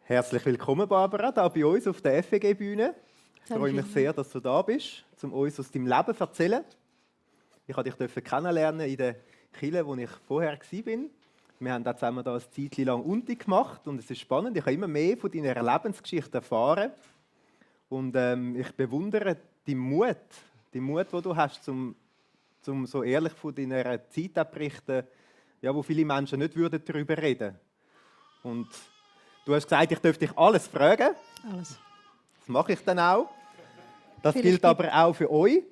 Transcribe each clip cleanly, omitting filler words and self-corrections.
Herzlich willkommen, Barbara, hier bei uns auf der FEG-Bühne. Ich freue mich sehr, dass du da bist, um uns aus deinem Leben zu erzählen. Ich durfte dich kennenlernen in der Kirche, wo ich vorher war. Wir haben da zusammen eine Zeit lang Unti gemacht und es ist spannend. Ich habe immer mehr von deiner Lebensgeschichte erfahren. Und ich bewundere deinen Mut, den du hast, um so ehrlich von deiner Zeit zu berichten, ja, wo viele Menschen nicht darüber reden würden. Und du hast gesagt, ich dürfte dich alles fragen. Alles. Das mache ich dann auch. Das gilt aber auch für euch.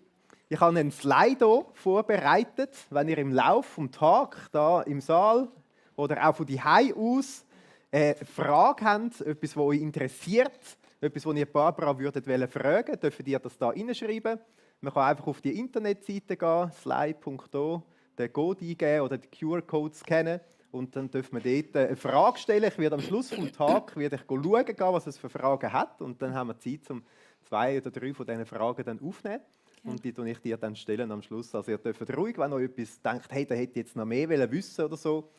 Ich habe einen Slido vorbereitet, wenn ihr im Laufe vom Tag da im Saal oder auch von Hause aus eine Frage habt, etwas, was euch interessiert, etwas, was ihr Barbara fragen würdet, dürft ihr das da reinschreiben. Man kann einfach auf die Internetseite gehen, slide.do, den Code eingeben oder den QR-Code scannen und dann dürfen wir dort eine Frage stellen. Ich werde am Schluss des Tages schauen, was es für Fragen hat und dann haben wir Zeit, um 2 oder 3 von diesen Fragen dann aufzunehmen. Und die stelle ich dir dann stellen am Schluss. Also ihr dürft ruhig, wenn ihr etwas denkt, hey, da hätte ich jetzt noch mehr wissen oder so,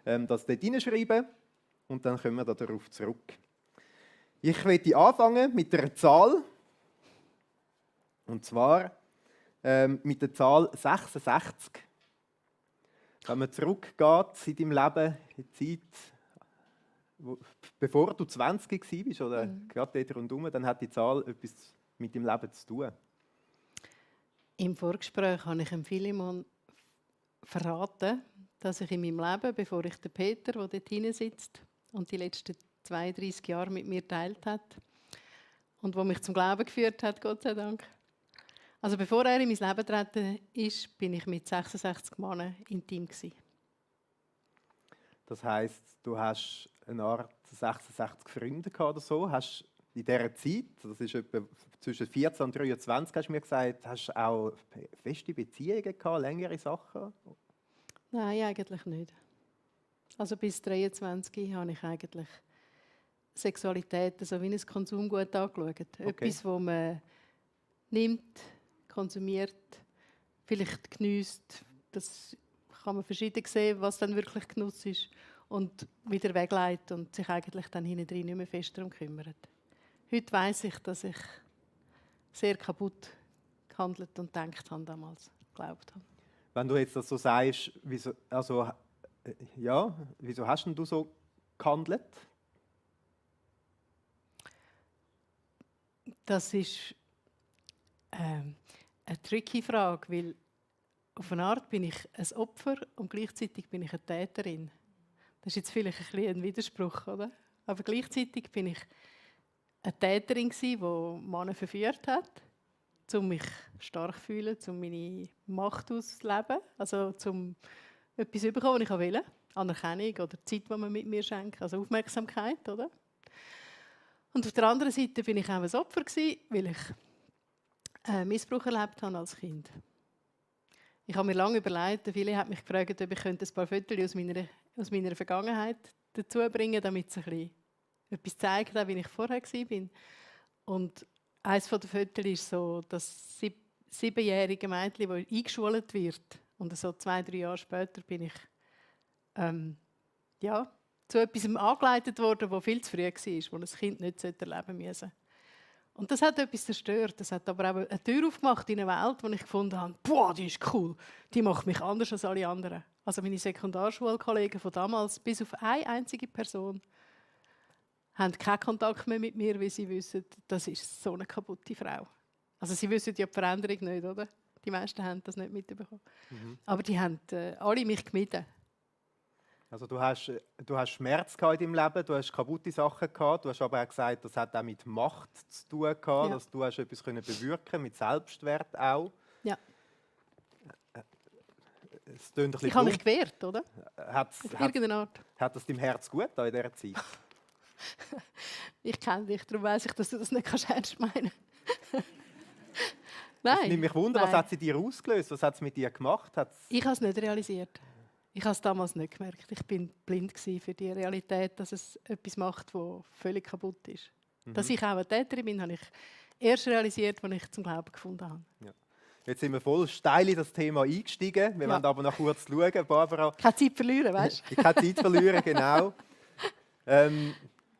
das dort hineinschreiben und dann kommen wir darauf zurück. Ich möchte anfangen mit einer Zahl. Und zwar mit der Zahl 66. Wenn man zurückgeht in deinem Leben, in die Zeit, bevor du 20 warst oder gerade dort rundherum, dann hat die Zahl etwas mit deinem Leben zu tun. Im Vorgespräch habe ich Philemon verraten, dass ich in meinem Leben, bevor ich den Peter, der dort hinten sitzt und die letzten 32 Jahre mit mir geteilt hat und wo mich zum Glauben geführt hat, Gott sei Dank. Also bevor er in mein Leben getreten ist, bin ich mit 66 Männern intim gewesen. Das heisst, du hast eine Art 66 Freunde gehabt oder so, hast in dieser Zeit, das ist etwa zwischen 14 und 23, hast du mir gesagt, hast du auch feste Beziehungen gehabt, längere Sachen? Nein, eigentlich nicht. Also bis 23 habe ich eigentlich Sexualität so wie ein Konsumgut angeschaut. Okay. Etwas, das man nimmt, konsumiert, vielleicht geniesst. Das kann man verschieden sehen, was dann wirklich Genuss ist. Und wieder wegleitet und sich eigentlich dann hinten drin nicht mehr fest darum kümmert. Heute weiss ich, dass ich sehr kaputt gehandelt und gedacht habe damals, geglaubt habe. Wenn du jetzt das so sagst, wieso hast du so gehandelt? Das ist eine tricky Frage, weil auf eine Art bin ich ein Opfer und gleichzeitig bin ich eine Täterin. Das ist jetzt vielleicht ein bisschen ein Widerspruch, oder? Aber gleichzeitig bin ich eine Täterin, die Männer verführt hat, um mich stark zu fühlen, um meine Macht auszuleben, also um etwas zu bekommen, was ich will. Anerkennung oder Zeit, die man mit mir schenkt, also Aufmerksamkeit, oder? Und auf der anderen Seite bin ich auch ein Opfer, weil ich Missbrauch erlebt habe als Kind. Ich habe mir lange überlegt, viele haben mich gefragt, ob ich ein paar Fotos aus meiner Vergangenheit dazu bringen könnte, damit es ein bisschen etwas zeigt, wie ich vorher war. Und eines der Fotos ist so, dass 7-jährige Mädchen, das eingeschult wird. Und so 2-3 Jahre später bin ich zu etwas angeleitet worden, das viel zu früh war, das ein Kind nicht erleben musste. Und das hat etwas zerstört. Das hat aber auch eine Tür aufgemacht in eine Welt, wo ich gefunden habe, boah, die ist cool. Die macht mich anders als alle anderen. Also meine Sekundarschulkollegen von damals, bis auf eine einzige Person, haben keinen Kontakt mehr mit mir, weil sie wissen, das ist so eine kaputte Frau. Also sie wissen ja die Veränderung nicht, oder? Die meisten haben das nicht mitbekommen. Aber die haben alle mich gemieden. Also du hast Schmerz in deinem Leben, du hast kaputte Sachen gehabt, du hast aber auch gesagt, das hat auch mit Macht zu tun gehabt, Ja. dass du hast etwas bewirken, mit Selbstwert auch. Ja. Es klingt ein bisschen Ich habe mich gewehrt, oder? Auf irgendeine Art. Hat das deinem Herz gut in dieser Zeit? Ich kenne dich, darum weiss ich, dass du das nicht ernst meinen kannst. Das Nein. nimmt mich wunder, was hat sie dir ausgelöst? Was hat es mit dir gemacht? Ich habe es nicht realisiert. Ich habe es damals nicht gemerkt. Ich war blind für die Realität, dass es etwas macht, das völlig kaputt ist. Dass ich auch eine Täterin bin, habe ich erst realisiert, als ich zum Glauben gefunden habe. Ja. Jetzt sind wir voll steil in das Thema eingestiegen. Wir wollen aber noch kurz schauen, Barbara. Keine Zeit verlieren, weißt du? Keine Zeit verlieren, genau.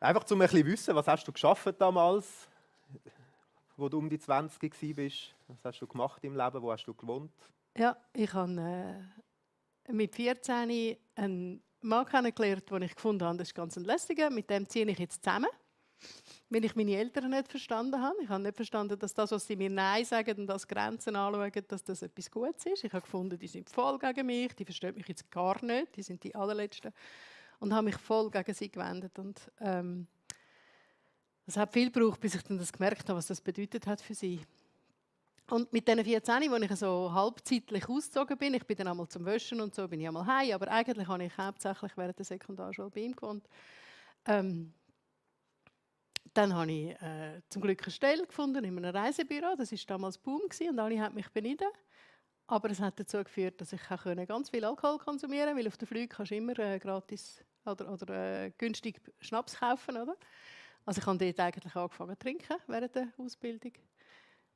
Einfach um ein bisschen wissen, was hast du geschafft damals, wo du um die 20 warst? Was hast du gemacht im Leben? Wo hast du gewohnt? Ja, ich habe mit 14 einen Mann kennengelernt, den ich gefunden habe, das ist ganz ein lässiger. Mit dem ziehe ich jetzt zusammen, weil ich meine Eltern nicht verstanden habe. Ich habe nicht verstanden, dass das, was sie mir Nein sagen und als Grenzen anschauen, dass das etwas Gutes ist. Ich habe gefunden, die sind voll gegen mich, die verstehen mich jetzt gar nicht, die sind die allerletzten. Und habe mich voll gegen sie gewendet. Und es hat viel gebraucht, bis ich dann das gemerkt habe, was das bedeutet hat für sie. Und mit diesen 14, als ich so halbzeitlich ausgezogen bin, ich bin dann einmal zum Waschen und so, bin ich einmal heim, aber eigentlich habe ich hauptsächlich während der Sekundarschule bei ihm gewohnt. Dann habe ich zum Glück eine Stelle gefunden in einem Reisebüro. Das war damals Boom und alle haben mich beneidet. Aber es hat dazu geführt, dass ich ganz viel Alkohol konsumieren konnte, weil auf den Flügen kannst du immer gratis oder günstig Schnaps kaufen, oder? Also ich habe dort eigentlich angefangen zu trinken während der Ausbildung.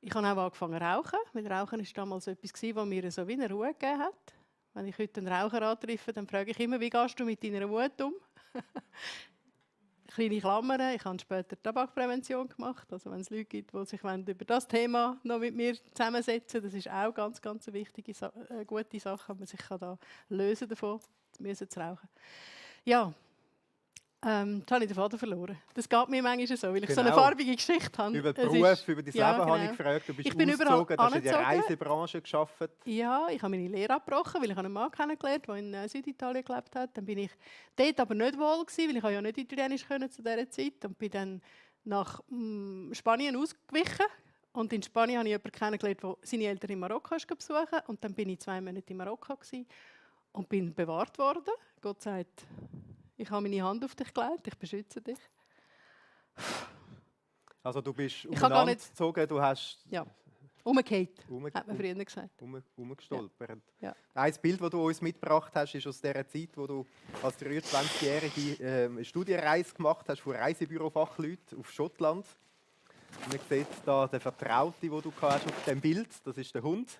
Ich habe auch angefangen zu rauchen, weil Rauchen war damals etwas, was mir so wie eine Ruhe gegeben hat. Wenn ich heute einen Raucher antreffe, dann frage ich immer, wie gehst du mit deiner Wut um? Kleine Klammern, ich habe später Tabakprävention gemacht. Also wenn es Leute gibt, die sich über das Thema noch mit mir zusammensetzen, das ist auch ganz, ganz eine wichtige, gute Sache, dass man sich da lösen davon, zu rauchen. Ja, jetzt habe ich den Faden verloren. Das geht mir manchmal so, weil ich so eine farbige Geschichte habe. Über den Beruf, über dein Leben habe ich gefragt. Du bist ausgezogen, hast in der Reisebranche gearbeitet. Ja, ich habe meine Lehre abgebrochen, weil ich einen Mann kennengelernt habe, der in Süditalien gelebt hat. Dann bin ich dort aber nicht wohl gewesen, weil ich ja nicht Italienisch konnte zu dieser Zeit. Und bin dann nach Spanien ausgewichen. Und in Spanien habe ich jemanden kennengelernt, der seine Eltern in Marokko besuchen. Und dann bin ich 2 Monate in Marokko gewesen und bin bewahrt worden. Gott sei Dank. Ich habe meine Hand auf dich gelegt, ich beschütze dich. Also du bist umeinander gezogen, du hast... Ja, umgekehrt, hat man früher gesagt. Umgestolpert. Ja. Ein Bild, das du uns mitgebracht hast, ist aus der Zeit, wo du als 23-Jährige eine Studienreise gemacht hast von Reisebürofachleuten auf Schottland. Und man sieht da den Vertrauten, den du hast auf dem Bild, das ist der Hund.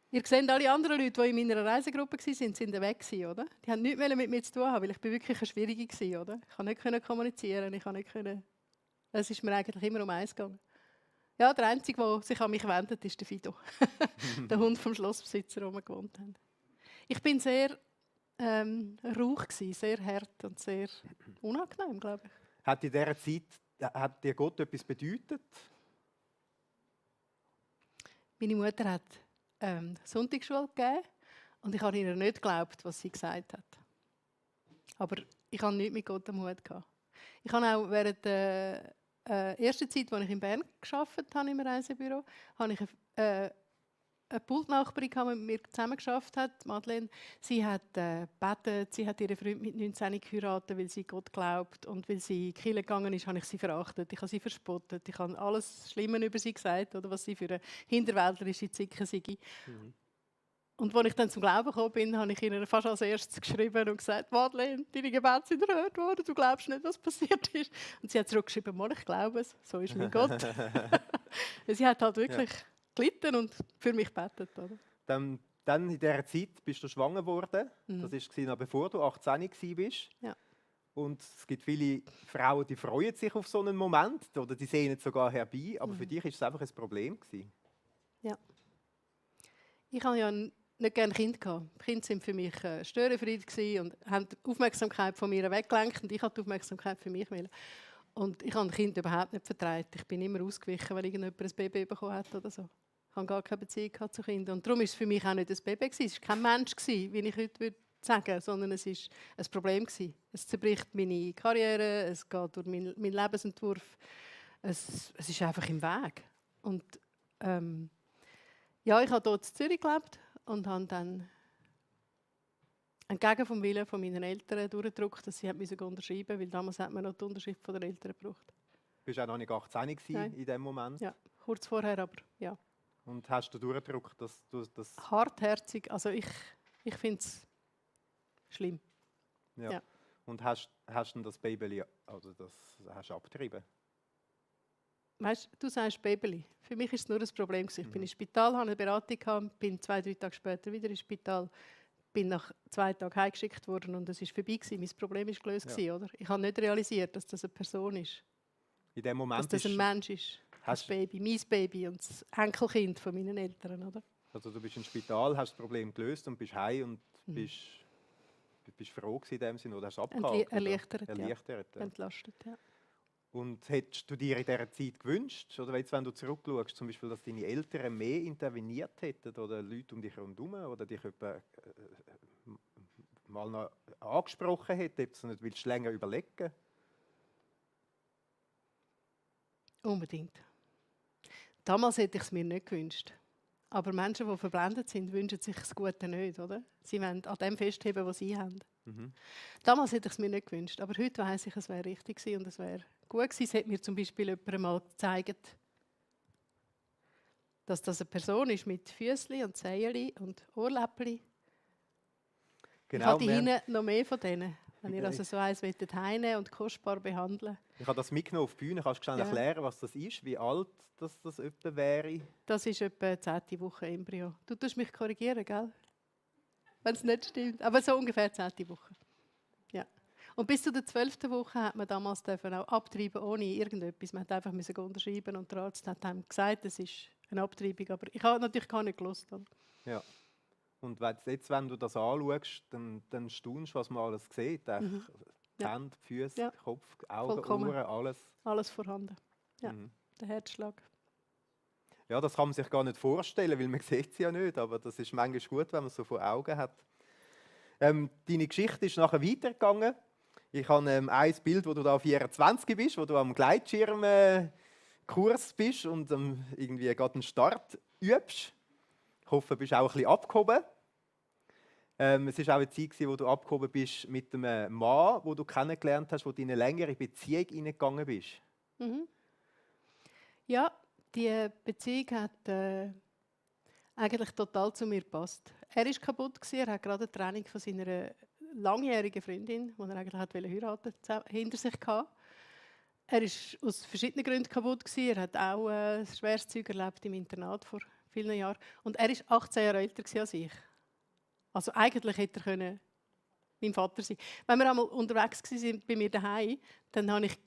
Ihr seht, alle anderen Leute, die in meiner Reisegruppe waren, sind weg, oder? Die haben nichts mit mir zu tun, weil ich wirklich eine Schwierige war, oder? Ich konnte nicht kommunizieren, es ist mir eigentlich immer um eins gegangen. Ja, der Einzige, der sich an mich wendet, ist der Fido. Der Hund vom Schlossbesitzer, wo wir gewohnt haben. Ich bin sehr rauch, sehr hart und sehr unangenehm, glaube ich. Hat in dieser Zeit hat dir Gott etwas bedeutet? Meine Mutter hat Sonntagsschule gegeben und ich habe ihr nicht geglaubt, was sie gesagt hat. Aber ich hatte nichts mit Gott am Hut. Ich habe auch während der ersten Zeit, als ich in Bern gearbeitet habe, im Reisebüro, habe ich eine Pultnachbarin, die mit mir zusammengearbeitet hat, Madeleine. Sie hat gebetet, sie hat ihren Freund mit 19 geheiratet, weil sie Gott glaubt. Und weil sie in die Kirche gegangen ist, habe ich sie verachtet, ich habe sie verspottet, ich habe alles Schlimme über sie gesagt, oder was sie für eine hinterwäldlerische Zicke sei. Mhm. Und als ich dann zum Glauben gekommen bin, habe ich ihnen fast als erstes geschrieben und gesagt, Madeleine, deine Gebete sind erhört worden, du glaubst nicht, was passiert ist. Und sie hat zurückgeschrieben, Mann, ich glaube es, so ist mein Gott. Sie hat halt wirklich gelitten und für mich gebetet. Oder? Dann in dieser Zeit bist du schwanger geworden. Das war noch bevor du 18 warst. Ja. Und es gibt viele Frauen, die freuen sich auf so einen Moment oder die sehen es sogar herbei. Aber für dich war es einfach ein Problem gewesen. Ja. Ich habe ja nicht gerne Kinder gehabt. Die Kinder waren für mich Störenfried und haben die Aufmerksamkeit von mir weggelenkt und ich hatte die Aufmerksamkeit für mich. Und ich habe ein Kind überhaupt nicht vertraut. Ich bin immer ausgewichen, wenn irgendjemand ein Baby bekommen hat oder so. Ich habe gar keine Beziehung zu Kindern. Und darum war es für mich auch nicht ein Baby. Es war kein Mensch, wie ich heute sagen würde, sondern es war ein Problem. Es zerbricht meine Karriere, es geht durch meinen Lebensentwurf. Es ist einfach im Weg. Und ja, ich habe dort in Zürich gelebt und habe dann entgegen vom Willen von meinen Eltern durchgedrückt, dass sie unterschreiben mussten, weil damals hat man noch die Unterschrift von den Eltern gebraucht. Du warst auch noch nicht 18 in dem Moment? Ja, kurz vorher, aber ja. Und hast du durchgedrückt, dass du das... Hartherzig, also ich finde es schlimm. Ja. Und hast du das Baby, also das hast du abgetrieben? Weißt, du sagst Baby. Für mich war es nur ein Problem. Ich bin ins Spital, hatte eine Beratung, bin 2-3 Tage später wieder ins Spital. bin nach 2 Tagen heimgeschickt worden und es war vorbei. Mein Problem war gelöst, oder? Ich habe nicht realisiert, dass das eine Person ist. In dem Moment Dass das ein Mensch ist. Das Baby, mein Baby und das Enkelkind von meinen Eltern, oder? Also du bist im Spital, hast das Problem gelöst und bist heim und bist froh gewesen in dem Sinne, oder hast es abgehakt? Erleichtert, erleichtert, ja. Entlastet, ja. Und hättest du dir in dieser Zeit gewünscht, oder jetzt, wenn du zurückschaust, zum Beispiel, dass deine Eltern mehr interveniert hätten oder Leute um dich herum oder dich mal noch angesprochen hätten, ob du nicht länger überlegen willst? Unbedingt. Damals hätte ich es mir nicht gewünscht. Aber Menschen, die verblendet sind, wünschen sich das Gute nicht, oder? Sie wollen an dem festheben, was sie haben. Mhm. Damals hätte ich es mir nicht gewünscht, aber heute weiss ich, es wäre richtig gewesen und es wäre gut gewesen. Es hat mir zum Beispiel jemand einmal gezeigt, dass das eine Person ist mit Füßchen und Zehen und Ohrläppchen. Genau, ich habe hinten noch mehr von denen. Wenn ihr also so eins heimnehmen und kostbar behandeln. Ich habe das mitgenommen auf die Bühne. Kannst du schnell erklären, was das ist, wie alt das etwa wäre? Das ist etwa 10. Woche Embryo. Du tust mich korrigieren, gell? Wenn es nicht stimmt. Aber so ungefähr 10. Woche. Ja. Und bis zu der 12. Woche hat man damals auch abtreiben ohne irgendetwas. Man hat einfach unterschreiben und der Arzt hat einem gesagt, es ist eine Abtreibung. Aber ich habe natürlich gar nicht gewusst. Ja. Und jetzt, wenn du das anschaust, dann staunst du, was man alles sieht. Die Hände, die Füße, Kopf, Augen, vollkommen. Ohren, alles. Alles vorhanden. Ja. Der Herzschlag. Ja, das kann man sich gar nicht vorstellen, weil man sieht es ja nicht. Aber das ist manchmal gut, wenn man es so vor Augen hat. Deine Geschichte ist nachher weitergegangen. Ich habe ein Bild, wo du da 24 bist, wo du am Gleitschirmkurs bist und irgendwie gerade einen Start übst. Ich hoffe, du bist auch ein bisschen abgehoben. Es war auch eine Zeit, wo du abgehoben bist mit einem Mann, den du kennengelernt hast, wo du in eine längere Beziehung hineingegangen bist. Mhm. Ja, die Beziehung hat eigentlich total zu mir gepasst. Er war kaputt, er hat gerade eine Trennung von seiner langjährigen Freundin, die er eigentlich heiraten wollte, hinter sich gehabt. Er war aus verschiedenen Gründen kaputt. Er hat auch ein schweres Zeug erlebt im Internat vor vielen Jahren. Und er war 18 Jahre älter als ich. Also eigentlich hätte er mein Vater sein können. Wenn wir einmal unterwegs waren bei mir daheim, dann habe ich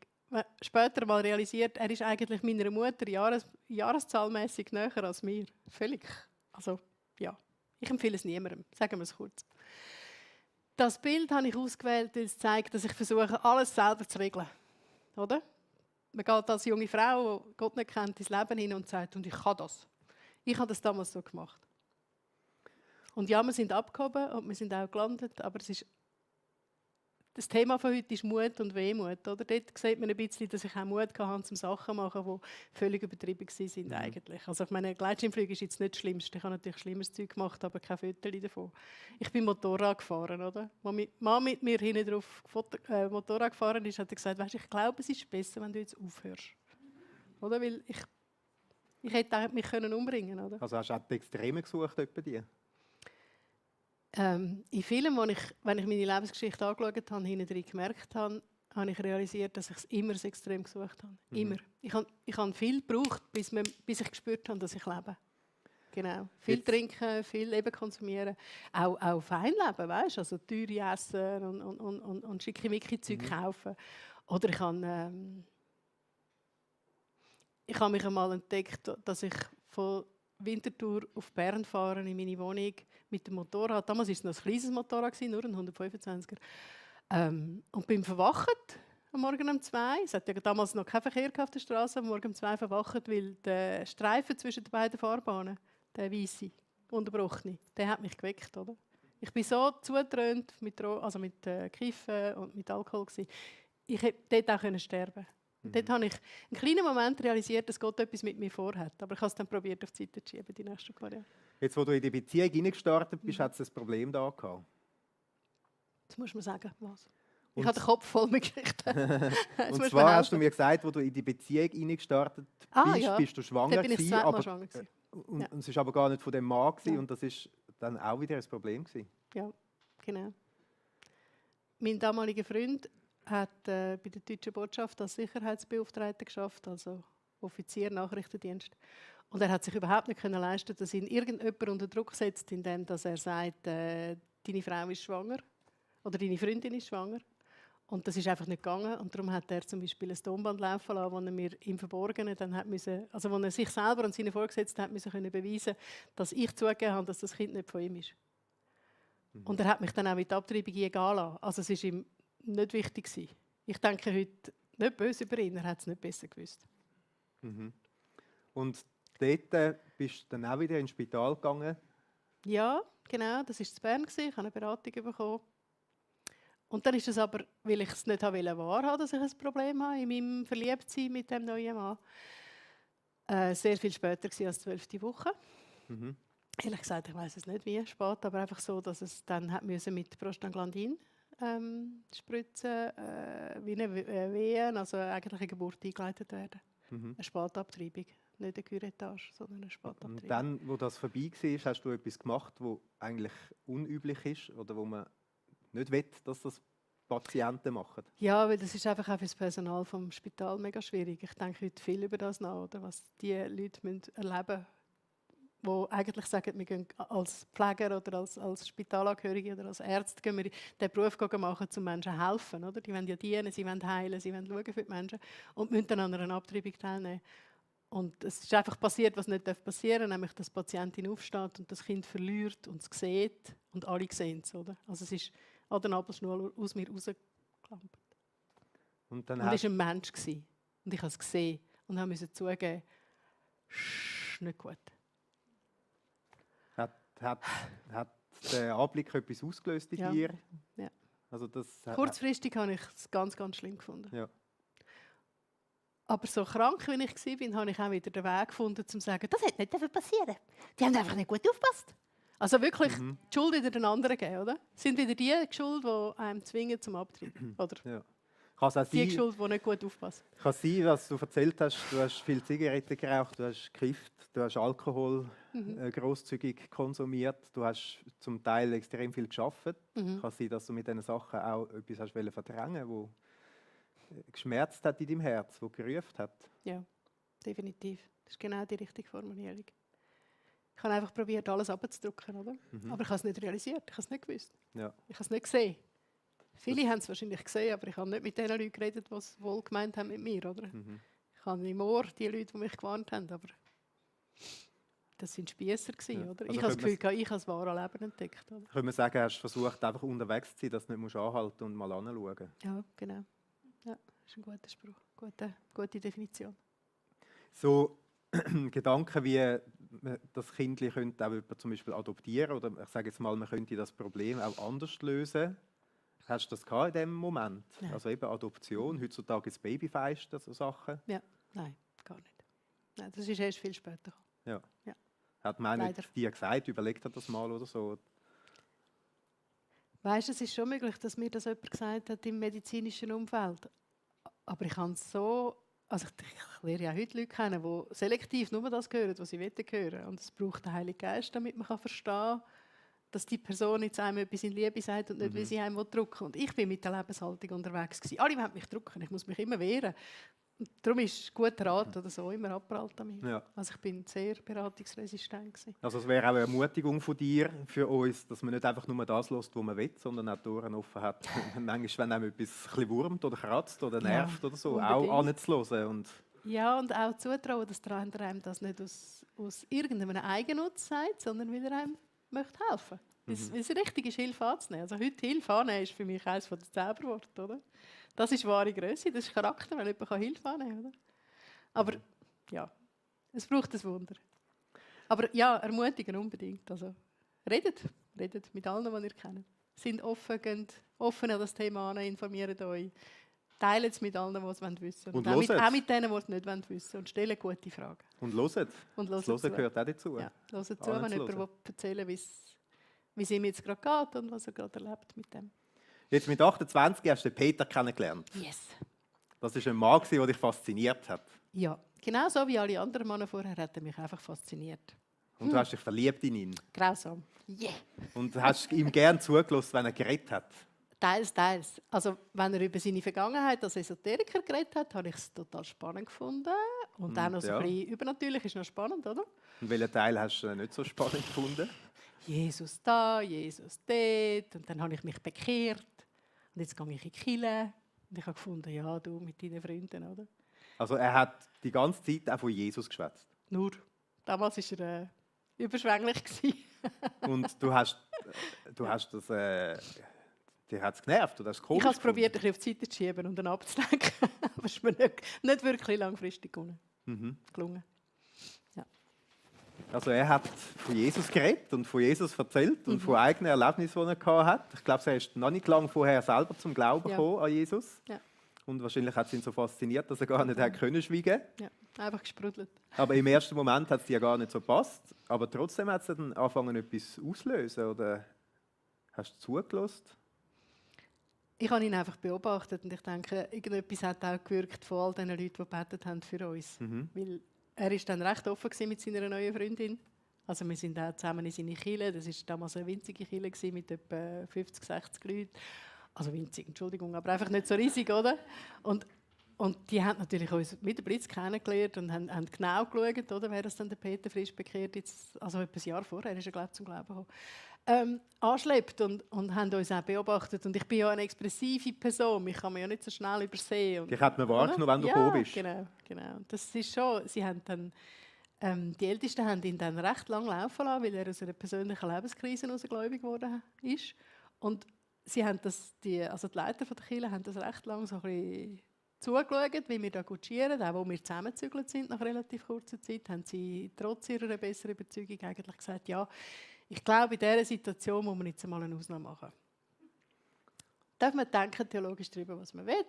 später mal realisiert, er ist eigentlich meiner Mutter jahreszahlmässig näher als mir. Völlig. Also, ja. Ich empfehle es niemandem. Sagen wir es kurz. Das Bild habe ich ausgewählt, weil es zeigt, dass ich versuche, alles selber zu regeln. Oder? Man geht als junge Frau, die Gott nicht kennt, ins Leben hin und sagt, und ich kann das. Ich habe das damals so gemacht. Und ja, wir sind abgehoben und wir sind auch gelandet, aber das Thema von heute ist Mut und Wehmut. Oder? Dort sieht man ein bisschen, dass ich auch Mut hatte, um Sachen zu machen, die völlig übertrieben waren eigentlich. Also ich meine, Gleitschirmflug ist jetzt nicht das Schlimmste. Ich habe natürlich schlimmeres Zeug gemacht, aber kein Fotos davon. Ich bin Motorrad gefahren. Oder? Als meine Mann mit mir hinten drauf Motorrad gefahren ist, hat er gesagt, weißt, ich glaube, es ist besser, wenn du jetzt aufhörst. Oder? Weil ich hätte mich umbringen können. Oder? Also hast du auch die Extreme gesucht bei dir? In Filmen, wenn ich meine Lebensgeschichte angeschaut habe, hinten gemerkt habe, habe ich realisiert, dass ich es immer das Extrem gesucht habe. Immer. Ich habe viel gebraucht, bis ich gespürt habe, dass ich lebe. Genau. Viel trinken, viel eben konsumieren. Auch Feinleben, weißt du? Also teure Essen und schickimicki-Zeug kaufen. Oder ich habe mich einmal entdeckt, dass ich von Winterthur auf Bern fahren in meine Wohnung mit dem Motorrad. Damals war es noch ein kleines Motorrad, nur ein 125er. Und bin verwacht am Morgen um 2. Es hat ja damals noch keinen Verkehr auf der Straße. Am Morgen um 2 verwacht, weil der Streifen zwischen den beiden Fahrbahnen, der weisse, unterbrochene, der hat mich geweckt. Oder? Ich bin so zugetrönt mit Kiffen und mit Alkohol. Ich hätte dort auch sterben. Dort habe ich einen kleinen Moment realisiert, dass Gott etwas mit mir vorhat. Aber ich habe es dann probiert, auf die Seite zu schieben, die nächste Variante. Jetzt, wo du in die Beziehung hineingestartet bist, hat es ein Problem da gehabt? Jetzt musst du mir sagen, was. Ich habe den Kopf voll mit Geschichten. Und zwar hast du mir gesagt, wo du in die Beziehung hineingestartet bist, bist du schwanger dann bin ich gewesen. Schwanger gewesen. Und es war aber gar nicht von dem Mann gewesen, und das war dann auch wieder ein Problem gewesen. Ja, genau. Mein damaliger Freund hat bei der deutschen Botschaft als Sicherheitsbeauftragter geschafft, also Offizier, Nachrichtendienst. Und er hat sich überhaupt nicht leisten können, dass ihn irgendjemand unter Druck setzt, indem dass er sagt, deine Frau ist schwanger oder deine Freundin ist schwanger. Und das ist einfach nicht gegangen. Und darum hat er zum Beispiel ein Tonband laufen lassen, wo er mir im Verborgenen dann hat müssen, also wo er sich selber und seine Vorgesetzten hat müssen können beweisen, dass ich zugegeben habe, dass das Kind nicht von ihm ist. Und er hat mich dann auch mit der Abtreibung gehen lassen. Also es war ihm nicht wichtig gewesen. Ich denke heute nicht böse über ihn, er hat es nicht besser gewusst. Mhm. Und dort bist du dann auch wieder ins Spital gegangen? Ja, genau, das war in Bern. Ich habe eine Beratung bekommen. Und dann ist es aber, weil ich es nicht wahrhaben wollte, dass ich ein Problem habe in meinem Verliebtsein mit dem neuen Mann, sehr viel später gewesen als 12. Woche. Mhm. Ehrlich gesagt, ich weiß es nicht wie spät, aber einfach so, dass es dann hat müssen mit Prostaglandin spritzen, wie eine Wehen, also eigentlich eine Geburt eingeleitet werden. Mhm. Eine Spätabtreibung, nicht eine Curettage, sondern eine Spätabtreibung. Und dann, wo das vorbei war, hast du etwas gemacht, was eigentlich unüblich ist oder wo man nicht will, dass das Patienten machen? Ja, weil das ist einfach auch für das Personal vom Spital mega schwierig. Ich denke heute viel über das nach, oder? Was die Leute müssen erleben müssen, die eigentlich sagen, wir gehen als Pfleger oder als Spitalangehörige oder als Ärzte gehen wir den Beruf machen, um Menschen zu helfen. Oder? Die wollen ja dienen, sie wollen heilen, sie wollen schauen für die Menschen und müssen dann an einer Abtreibung teilnehmen. Und es ist einfach passiert, was nicht passieren darf, nämlich dass die Patientin aufsteht und das Kind verliert und es sieht und alle sehen es. Oder? Also es ist an der Nabelschnur aus mir rausgeklampert. Und dann Und es war ein Mensch. Und ich habe es gesehen und musste zugeben, nicht gut. Hat der Anblick etwas ausgelöst in Ja. dir? Ja. Also das, Kurzfristig habe ich es ganz, ganz schlimm gefunden. Ja. Aber so krank, wie ich war, habe ich auch wieder den Weg gefunden, um zu sagen, das hätte nicht passieren. Die haben einfach nicht gut aufgepasst. Also wirklich die Schuld wieder den anderen geben, oder? Sind wieder die Schuld, die einem zwingen zum Abtrieb, oder? Ja. Kann es Die Schuld, die nicht gut aufpasst. Kann sein, was du erzählt hast, du hast viel Zigaretten geraucht, du hast gekifft, du hast Alkohol grosszügig konsumiert, du hast zum Teil extrem viel gearbeitet. Kann sein, dass du mit diesen Sachen auch etwas hast verdrängen, wo geschmerzt hat in deinem Herz, wo gerufen hat. Ja, definitiv. Das ist genau die richtige Formulierung. Ich habe einfach probiert, alles abzudrücken, oder? Aber ich habe es nicht realisiert, ich habe es nicht gewusst. Ja. Ich habe es nicht gesehen. Viele haben es wahrscheinlich gesehen, aber ich habe nicht mit den Leuten geredet, die es wohl gemeint haben mit mir, oder? Ich habe im Ohr die Leute, die mich gewarnt haben, aber das waren Spiesser, Ja. oder? Also ich habe das Gefühl, ich habe das wahre Leben entdeckt. Oder? Können wir sagen, hast du versucht, einfach unterwegs zu sein, dass du nicht anhalten und mal anschauen? Ja, genau. Ja, das ist ein guter Spruch, gute Definition. So Gedanken wie das Kind könnte auch jemand zum Beispiel adoptieren oder ich sage jetzt mal, man könnte das Problem auch anders lösen. Hast du das gehabt in dem Moment? Nein. Also eben Adoption, heutzutage ist Babyfeist, so Sachen. Ja, nein, gar nicht. Nein, das ist erst viel später gekommen. Ja. Ja. Hat man auch Leider. nicht dir gesagt, überlegt hat das mal oder so? Weißt du, es ist schon möglich, dass mir das jemand gesagt hat im medizinischen Umfeld. Aber ich kann es so, also ich lerne ja heute Leute kennen, die selektiv nur das hören, was sie hören wollen. Und es braucht den Heiligen Geist, damit man verstehen kann, dass die Person jetzt einem etwas in Liebe sagt und nicht, wie sie einem drücken will. Und ich bin mit der Lebenshaltung unterwegs gewesen. Alle wollen mich drücken, ich muss mich immer wehren. Und darum ist guter Rat oder so immer abprallt damit. Ja. Also ich bin sehr beratungsresistent gewesen. Also es wäre auch eine Ermutigung von dir für uns, dass man nicht einfach nur das lässt, was man will, sondern auch die Ohren offen hat. Manchmal, wenn einem etwas ein bisschen wurmt oder kratzt oder nervt oder so, unbedingt. auch anzuhören. Und Ja, und auch zutrauen, dass der andere einem das nicht aus irgendeinem Eigennutz sagt, sondern weil er einem möchte helfen. Weil es richtig ist, Hilfe anzunehmen. Also heute Hilfe annehmen ist für mich eines der Zauberworte, oder? Das ist wahre Größe, das ist Charakter, wenn jemand Hilfe annehmen kann. Oder? Aber ja, es braucht ein Wunder. Aber ja, ermutigen unbedingt. Also, redet mit allen, die ihr kennt. Sind offen, geht offen an das Thema an, informiert euch. Teilt es mit allen, die es wissen wollen. Und auch mit denen, die es nicht wissen wollen. Und stellen gute Fragen. Und hört. Das Hören gehört auch dazu. Ja, hört zu, wenn jemand erzählen will, wie es ihm jetzt gerade geht und was er gerade erlebt mit dem. Jetzt mit 28 hast du Peter kennengelernt. Yes. Das war ein Mann, der dich fasziniert hat. Ja, genau so wie alle anderen Männer vorher hat er mich einfach fasziniert. Und du hast dich verliebt in ihn. Grausam. Yeah. Und hast ihm gerne zugelassen, wenn er geredet hat. Teils. Also, wenn er über seine Vergangenheit als Esoteriker geredet hat, habe ich es total spannend gefunden. Und auch noch so ein bisschen übernatürlich ist noch spannend, oder? Und welchen Teil hast du nicht so spannend gefunden? Jesus da, Jesus dort. Und dann habe ich mich bekehrt. Und jetzt gehe ich in die Kirche. Und ich habe gefunden, ja, du mit deinen Freunden, oder? Also er hat die ganze Zeit auch von Jesus geschwätzt. Nur, damals war er überschwänglich gewesen. Und du hast das, dir hat es genervt, du hast es komisch Ich habe es gefunden. probiert, ein bisschen auf die Seite zu schieben und dann abzulenken. Aber es ist mir nicht wirklich langfristig gelungen. Also er hat von Jesus geredet und von Jesus erzählt und von eigenen Erlebnissen, die er hatte. Ich glaube, er ist noch nicht lange vorher selber zum Glauben gekommen an Jesus. Ja. Und wahrscheinlich hat es ihn so fasziniert, dass er gar nicht hat können schweigen. Ja, einfach gesprudelt. Aber im ersten Moment hat es dir gar nicht so gepasst. Aber trotzdem hat es dann angefangen, etwas auszulösen. Oder hast du zugelassen? Ich habe ihn einfach beobachtet und ich denke, irgendetwas hat auch gewirkt von all den Leuten, die gebetet haben für uns. Weil er war dann recht offen mit seiner neuen Freundin. Also wir sind auch zusammen in seine Kirche. Das war damals eine winzige Kirche mit etwa 50, 60 Leuten. Also winzig, Entschuldigung, aber einfach nicht so riesig, oder? Und die haben natürlich uns mit dem Blitz kennengelernt und haben genau geschaut, oder, wer das dann der Peter frisch bekehrt, jetzt, also etwa ein Jahr vorher, ist er glaube zum Glauben gekommen, anschleppt und haben uns auch beobachtet. Und ich bin ja eine expressive Person, mich kann man ja nicht so schnell übersehen. Dich hat man wahrgenommen, wenn du gekommen bist. Genau. Das ist schon, sie haben dann, die Ältesten haben ihn dann recht lang laufen lassen, weil er aus einer persönlichen Lebenskrise herausgläubig geworden ist. Und sie haben die Leiter der Kirche haben das recht lang so ein bisschen zugeschaut, wie wir da kutschieren. Auch als wir zusammengezügelt sind nach relativ kurzer Zeit, haben sie trotz ihrer besseren Überzeugung eigentlich gesagt, ja, ich glaube, in dieser Situation muss man jetzt einmal eine Ausnahme machen. Darf man denken, theologisch darüber, was man will.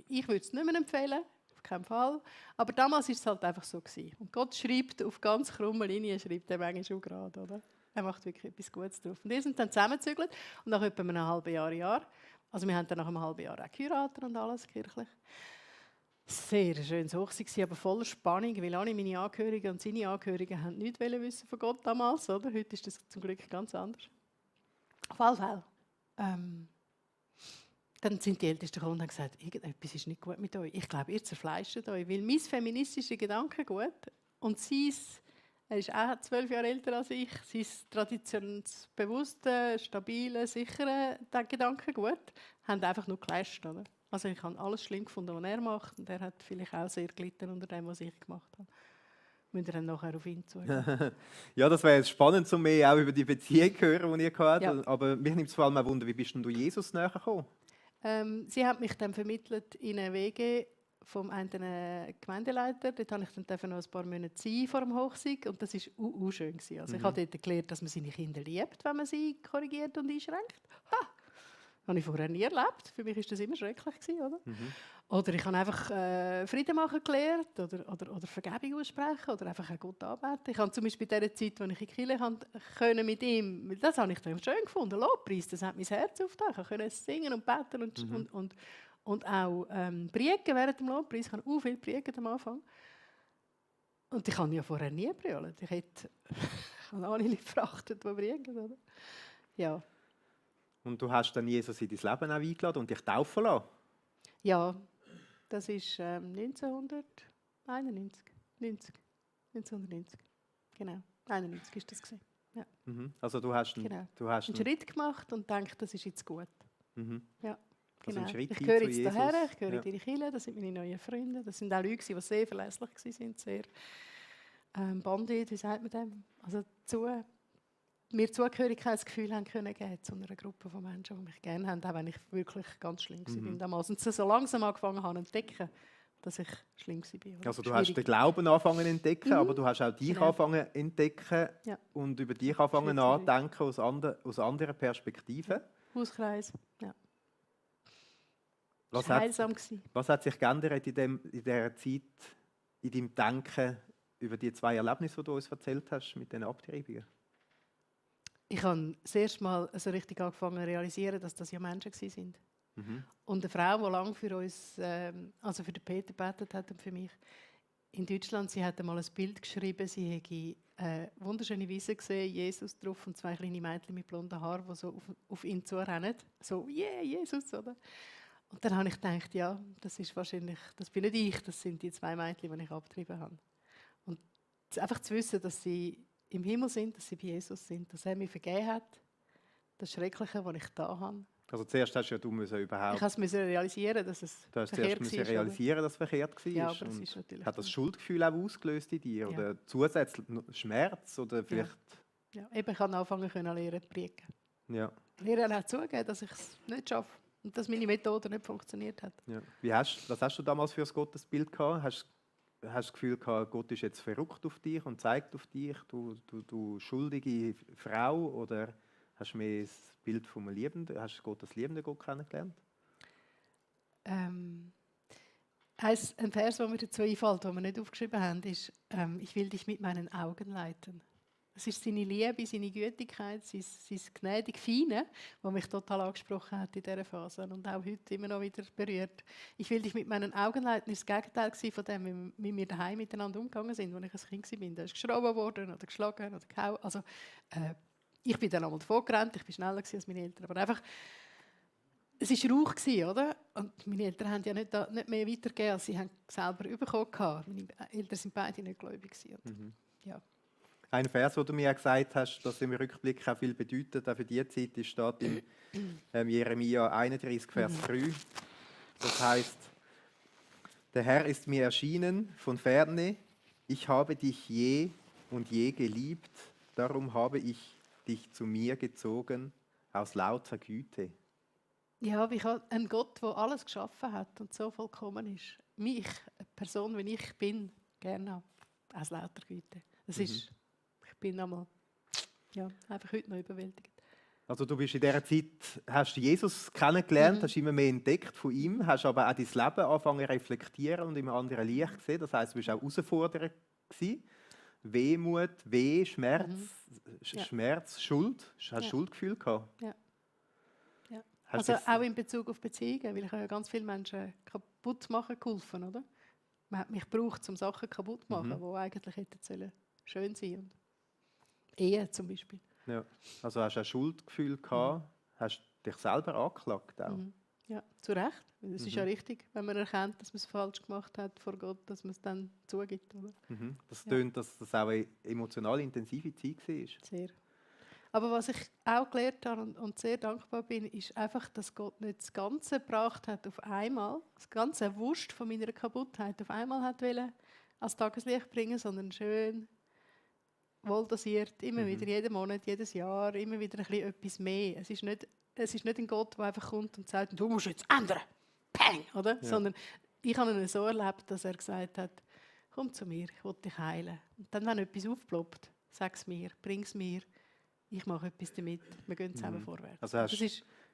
Ich würde es nicht mehr empfehlen, auf keinen Fall. Aber damals war es halt einfach so gewesen. Und Gott schreibt auf ganz krummen Linien, schreibt er manchmal schon gerade, oder? Er macht wirklich etwas Gutes drauf. Und wir sind dann zusammengezügelt und nach etwa einem halben Jahr, also wir haben dann nach einem halben Jahr auch geheiratet und alles kirchlich. Sehr schönes Hochzeit, aber voller Spannung, weil alle meine Angehörigen und seine Angehörigen haben nichts wissen von Gott damals, oder? Heute ist das zum Glück ganz anders. Auf alle Fälle. Dann sind die Ältesten gekommen und haben gesagt, irgendetwas ist nicht gut mit euch. Ich glaube, ihr zerfleischt euch, weil mein feministisches Gedankengut und er ist auch 12 Jahre älter als ich, sein traditionsbewusste, stabile, sichere Gedankengut haben einfach nur geclasht, oder? Also ich habe alles schlimm gefunden, was er macht, und er hat vielleicht auch sehr gelitten unter dem, was ich gemacht habe. Müssen wir dann nachher auf ihn zugehen. Ja, das wäre jetzt spannend, um mehr auch über die Beziehung zu hören, die ihr hattet. Ja. Aber mich nimmt es vor allem auch Wunder, wie bist denn du Jesus näher gekommen? Sie hat mich dann vermittelt in eine WG vom einen Gemeindeleiter. Dort durfte ich dann noch ein paar Monate sein vor dem Hochsieg, und das war schön. Also ich habe dort gelernt, dass man seine Kinder liebt, wenn man sie korrigiert und einschränkt. Das habe ich vorher nie erlebt. Für mich war das immer schrecklich, oder? Oder ich habe einfach Frieden machen gelernt oder Vergebung aussprechen oder einfach auch Gott anbeten. Ich habe zum Beispiel in der Zeit, als ich in die Kirche konnte mit ihm, das habe ich dann schön gefunden, Lobpreis, das hat mein Herz aufgetan. Ich konnte singen und beten und auch priegen während dem Lobpreis. Ich habe auch viel priegen am Anfang. Und ich habe ja vorher nie gebrüllt. Ich habe alle Leute verachtet, die priegen, oder? Ja. Und du hast dann Jesus in dein Leben auch eingeladen und dich taufen lassen? Ja, das ist 1990. Genau, 1991 ist das gewesen. Ja. Also du hast einen einen Schritt gemacht und gedacht, das ist jetzt gut. Ja, also genau. einen Schritt Ich gehöre zu jetzt Jesus. daher, ich gehöre in deine Kirche, das sind meine neuen Freunde. Das sind auch Leute, die sehr verlässlich waren, sehr bonded, wie sagt man dem? Also mir Zugehörigkeitsgefühl haben können geben zu einer Gruppe von Menschen, die mich gerne haben, auch wenn ich wirklich ganz schlimm war damals. Und so langsam angefangen habe zu entdecken, dass ich schlimm war. Also du hast den Glauben angefangen zu entdecken, aber du hast auch dich angefangen zu entdecken und über dich angefangen nachzudenken aus anderen Perspektiven. Hauskreis, ja. Was hat sich geändert in dieser Zeit, in deinem Denken über die 2 Erlebnisse, die du uns erzählt hast, mit den Abtreibungen? Ich habe das erste Mal so richtig angefangen zu realisieren, dass das ja Menschen waren. Und eine Frau, die lange für uns, also für den Peter gebetet hat und für mich, in Deutschland, sie hat einmal ein Bild geschrieben, sie hätte eine wunderschöne Wiese gesehen, Jesus drauf und 2 kleine Mädchen mit blonden Haaren, die so auf ihn zurennen. So, yeah, Jesus, oder? Und dann habe ich gedacht, ja, das bin nicht ich, das sind die 2 Mädchen, die ich abgetrieben habe. Und einfach zu wissen, dass sie im Himmel sind, dass sie bei Jesus sind, dass er mir vergeben hat. Das Schreckliche, was ich da habe. Also zuerst hast du überhaupt... Ich musste realisieren, dass es Du hast verkehrt zuerst war. realisieren, dass es verkehrt war. Ja, aber es ist natürlich hat das Schuldgefühl auch ausgelöst in dir? Ja. Oder zusätzlich Schmerz? Oder vielleicht... Ja, eben, ich konnte anfangen lernen zu predigen. Ja. Lernen auch zugeben, dass ich es nicht schaffe und dass meine Methode nicht funktioniert hat. Ja. Was hast du damals für ein Gottesbild gehabt? Hast du das Gefühl gehabt, Gott ist jetzt verrückt auf dich und zeigt auf dich, du schuldige Frau? Oder hast du mehr das Bild vom Liebenden, hast du Gott als liebenden Gott kennengelernt? Ein Vers, der mir dazu einfällt, den wir nicht aufgeschrieben haben, ist: Ich will dich mit meinen Augen leiten. Es ist seine Liebe, seine Gütigkeit, sein gnädig Feine, das mich total angesprochen hat in dieser Phase und auch heute immer noch wieder berührt. Ich will dich mit meinen Augen leiten, das war das Gegenteil von dem, wie wir daheim miteinander umgegangen sind, als ich ein Kind war. Da ist geschraubt worden oder geschlagen oder gehauen. Also, ich bin dann einmal vorgerannt, ich war schneller als meine Eltern, aber einfach, es war Rauch, oder? Und meine Eltern haben ja nicht mehr weitergegeben, als sie selber bekommen haben. Meine Eltern sind beide nicht gläubig. Und, ja. Ein Vers, den du mir gesagt hast, das im Rückblick auch viel bedeutet, auch für diese Zeit, steht in Jeremia 31, Vers 3. Das heißt: Der Herr ist mir erschienen von ferne, ich habe dich je und je geliebt, darum habe ich dich zu mir gezogen aus lauter Güte. Ja, wie kann ein Gott, der alles geschaffen hat und so vollkommen ist, mich, eine Person, wie ich bin, gerne aus lauter Güte. Das ist, ich bin einmal, einfach heute noch überwältigt. Also du bist in dieser Zeit, hast Jesus kennengelernt, hast immer mehr entdeckt von ihm, hast aber auch dein Leben angefangen zu reflektieren und im anderen Licht gesehen. Das heisst, du bist auch herausfordernd gewesen. Wehmut, Schmerz, Schuld. Hast du Schuldgefühl gehabt? Ja. Also auch in Bezug auf Beziehungen, weil ich habe ja ganz viele Menschen kaputt machen geholfen, oder? Man hat mich gebraucht, um Sachen kaputt zu machen, die eigentlich hätten schön sein sollen. Ehe zum Beispiel. Ja. Also hast du ein Schuldgefühl gehabt, hast dich selber angeklagt auch? Ja, zu Recht. Es ist ja richtig, wenn man erkennt, dass man es falsch gemacht hat vor Gott, dass man es dann zugibt, oder? Das tönt, dass das auch eine emotional intensive Zeit war. Sehr. Aber was ich auch gelernt habe und sehr dankbar bin, ist einfach, dass Gott nicht das Ganze gebracht hat auf einmal, das ganze Wurst von meiner Kaputtheit auf einmal hat wollen, als Tageslicht bringen, sondern schön, wohldosiert, immer wieder, jeden Monat, jedes Jahr, immer wieder ein bisschen etwas mehr. Es ist nicht ein Gott, der einfach kommt und sagt, du musst jetzt ändern, Peng, oder? Ja. Sondern ich habe ihn so erlebt, dass er gesagt hat, komm zu mir, ich will dich heilen. Und dann, wenn etwas aufploppt, sag es mir, bring es mir. Ich mache etwas damit, wir gehen zusammen vorwärts. Also hast du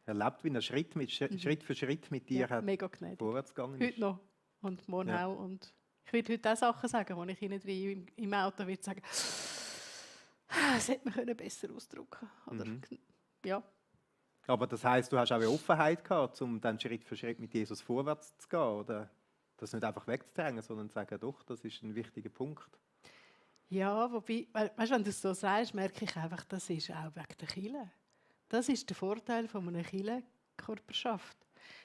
erlebt, wie er Schritt für Schritt mit dir vorwärts gegangen ist? Heute noch und morgen auch. Und ich werde heute auch Sachen sagen, wo ich Ihnen im Auto würde sagen, das hätte man besser ausdrücken können. Ja. Aber das heisst, du hast auch eine Offenheit gehabt, um dann Schritt für Schritt mit Jesus vorwärts zu gehen, oder das nicht einfach wegzudrängen, sondern zu sagen, doch, das ist ein wichtiger Punkt. Ja, wobei, weißt, wenn du es so sagst, merke ich einfach, das ist auch wegen der Kirche. Das ist der Vorteil von einer Kirchenkörperschaft.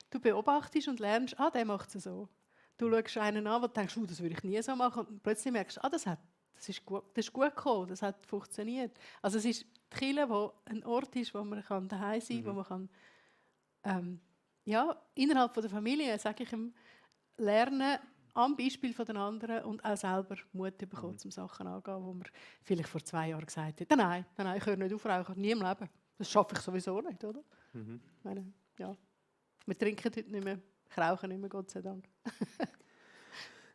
Du beobachtest und lernst, der macht es so. Du schaust einen an, wo du denkst, das würde ich nie so machen. Und plötzlich merkst du, das ist gut gekommen, das hat funktioniert. Also es ist die Kirche, wo ein Ort ist, wo man daheim sein kann, wo man kann, innerhalb der Familie, sage ich ihm, lernen, am Beispiel von den anderen und auch selber Mut bekommen, um Sachen anzugehen, wo man vielleicht vor 2 Jahren gesagt hat, nein, ich höre nicht auf rauchen, nie im Leben. Das schaffe ich sowieso nicht, oder? Meine, ja. Wir trinken heute nicht mehr, ich rauche nicht mehr, Gott sei Dank.